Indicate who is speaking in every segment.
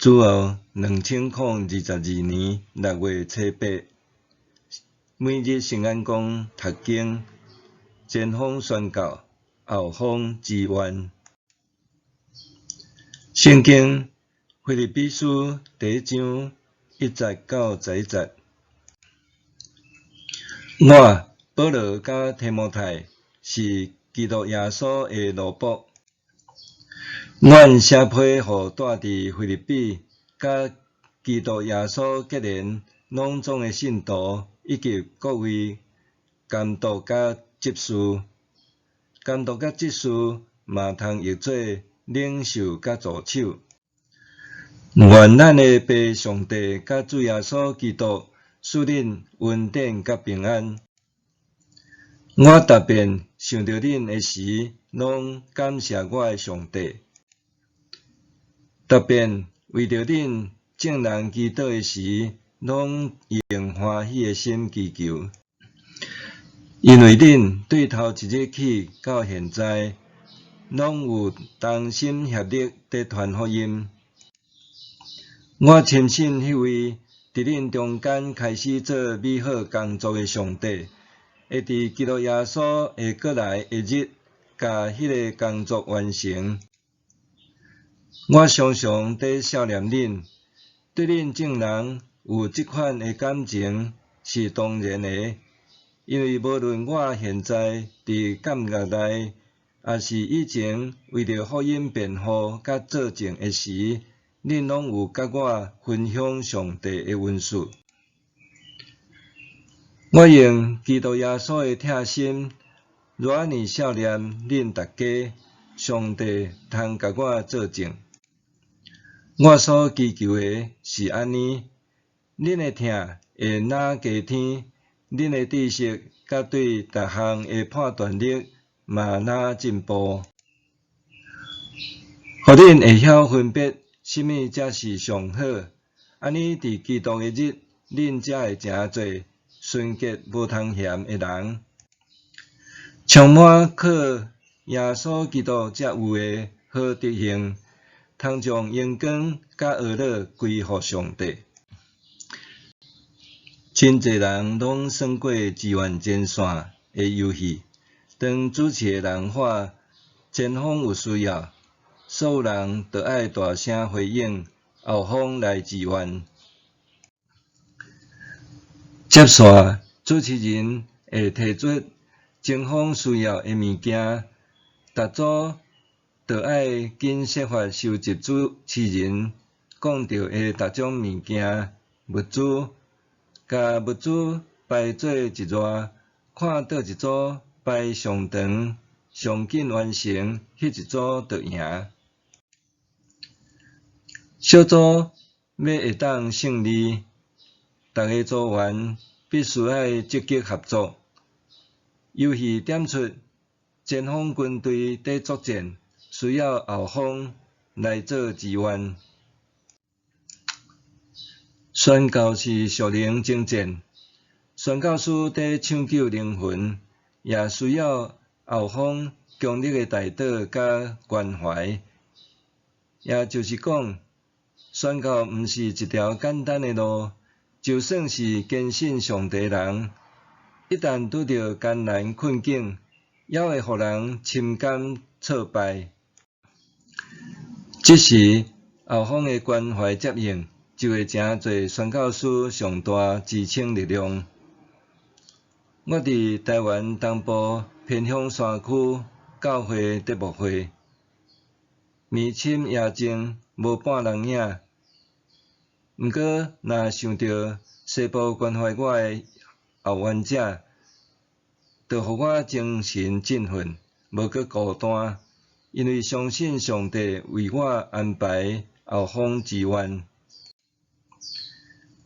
Speaker 1: 主後2022年6月初八，每日聖安公讀經，前方宣教，後方支援。聖經腓立比書第一章1節到11節。我保羅佮提摩太是基督耶穌的奴僕。阮寫批予住佇腓立比，佮基督耶穌結連攏總的信徒，以及各位監督佮執事。監督佮執事嘛通譯做領袖佮助手。願咱的父上帝佮主耶穌基督賜恁恩典佮平安。我逐遍想著恁的時，攏感謝我的上帝。逐遍為著恁眾人祈禱的時，攏用歡喜的心祈求，因為恁對頭一日起到現在，攏有同心協力佇傳福音。我深信彼位佇恁中間開始做美好工作的上帝，會佇基督耶穌的閣來的日，共彼个工作完成。我常常佇想念恁，對恁眾人有這款的感情是當然的，因為無論我現在佇監獄內，抑是以前為著福音辯護佮作證的時，恁攏有佮我分享上帝的恩賜。我用基督耶穌的疼心，偌按呢想念恁逐家，上帝通共我作證。我所祈求的是按呢：恁的疼會若加添，恁的知識佮對逐項的判斷力嘛若進步，予恁會曉分別啥物才是上好。按呢佇基督的日，恁才會成做純潔無通嫌的人，充滿靠耶穌基督才有的好德行，通將榮光佮呵咾歸予上帝。真濟人攏耍過支援前線的遊戲，當主持的人喊前方有需要，所有人就愛大聲回應，後方來支援。接續，主持人會提出前方需要的物件，逐組就愛緊設法收集主持人講著的逐種物件物資，共物資排做一列，看佗一組排上長、上緊完成，彼一組就贏。小組欲會當勝利，逐个組員必須愛積極合作。遊戲點出前方軍隊佇作戰，需要後方來做支援。宣教是屬靈征戰，宣教師佇搶救靈魂，也需要後方強力的代禱佮關懷。也就是講，宣教毋是一條簡單的路，就算是堅信上帝的人，一旦拄著艱難困境，也會予人深感挫敗。這時，後方的關懷接應就會成做宣教師上大支撐力量。我佇台灣東部偏鄉山區教會佇牧會，暝深夜靜，無半人影。毋過，若想著西部關懷我的後援者，就予我精神振奮，無閣孤單，因為相信上帝為我安排後方支援。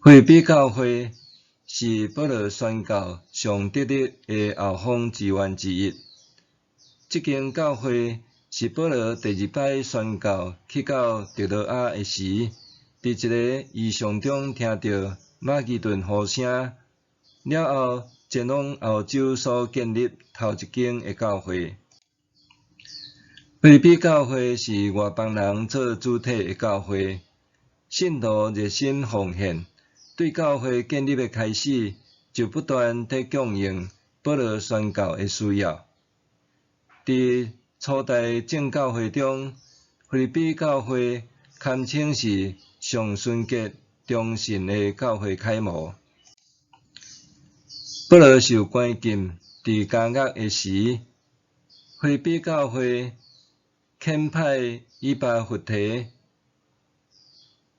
Speaker 1: 腓立比教會是保羅宣教上得力的後方支援之一。這間教會是保羅第二擺宣教去到特洛阿的時，佇一个異象中聽著馬其頓呼聲了後，前往歐洲所建立頭一間的教會。腓立比教會是外邦人做主體的教會，信徒熱心奉獻，對教會建立的開始，就不斷佇供應保羅宣教的需要。佇初代正教會中，腓立比教會堪稱是上純潔忠信的教會楷模。保羅受關禁佇監獄的時，腓立比教會遣派以巴弗提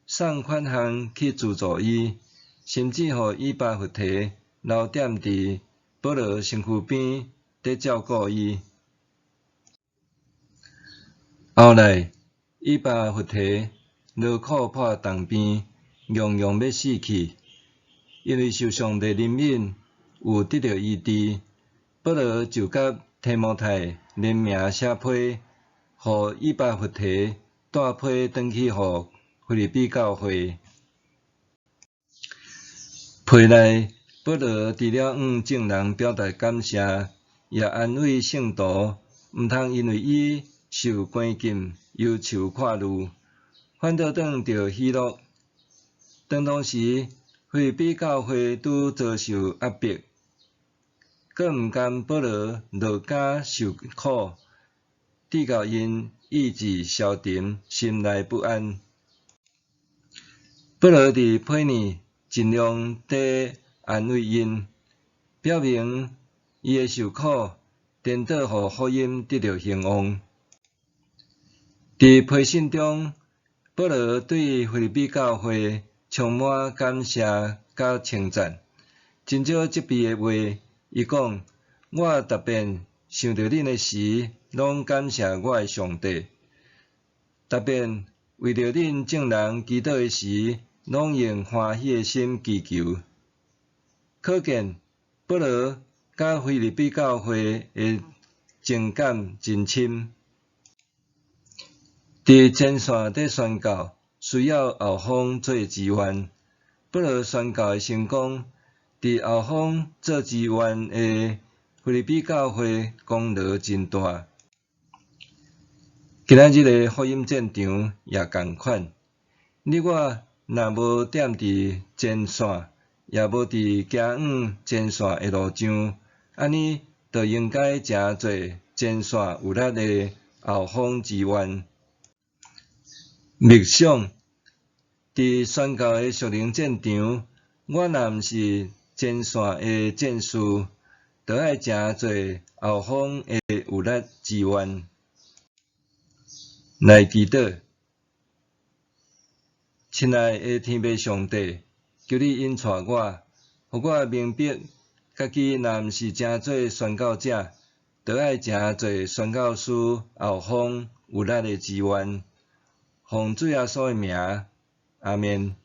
Speaker 1: 送款項去資助伊，甚至予以巴弗提留踮佇保羅身軀邊佇照顧伊。後來，以巴弗提勞苦破重病，庸庸欲死去，因為受上帝憐憫，有得著醫治，保羅就佮提摩太聯名寫批，予以巴弗提帶批轉去予腓立比教會。批內，保羅除了向眾人表達感謝，也安慰聖徒，毋通因為伊受關禁，憂愁看慮，反倒當著喜樂。當當時，腓立比教會拄遭受壓迫，閣毋甘保羅落監受苦，致予𪜶意志消沉，心內不安。保羅佇批內盡量佇安慰𪜶，表明伊的受苦，顛倒予福音得著興旺。佇批信中，保羅對腓立比教會充滿感謝佮稱讚。真少責備的話，伊講：我逐遍想著恁的時，攏感謝我的上帝；逐遍為著恁眾人祈禱的時，攏用歡喜的心祈求。可見保羅佮腓立比教會的情感真深。佇前線佇宣教，需要後方做支援。保羅宣教的成功，佇後方做支援的腓立比教會功勞真大。今仔日的福音戰場也仝款，你我若無踮佇前線，也無佇行往前線的路上，按呢就應該成做前線有力的後方支援。默想，佇宣教的屬靈戰場，我若毋是前線的戰士，就愛成做後方的有力支援。來祈禱，親愛的天父上帝，求你引帶我，予我明白，家己若毋是成做宣教者，就愛成做宣教師後方有力的支援。奉主耶穌的名，阿們。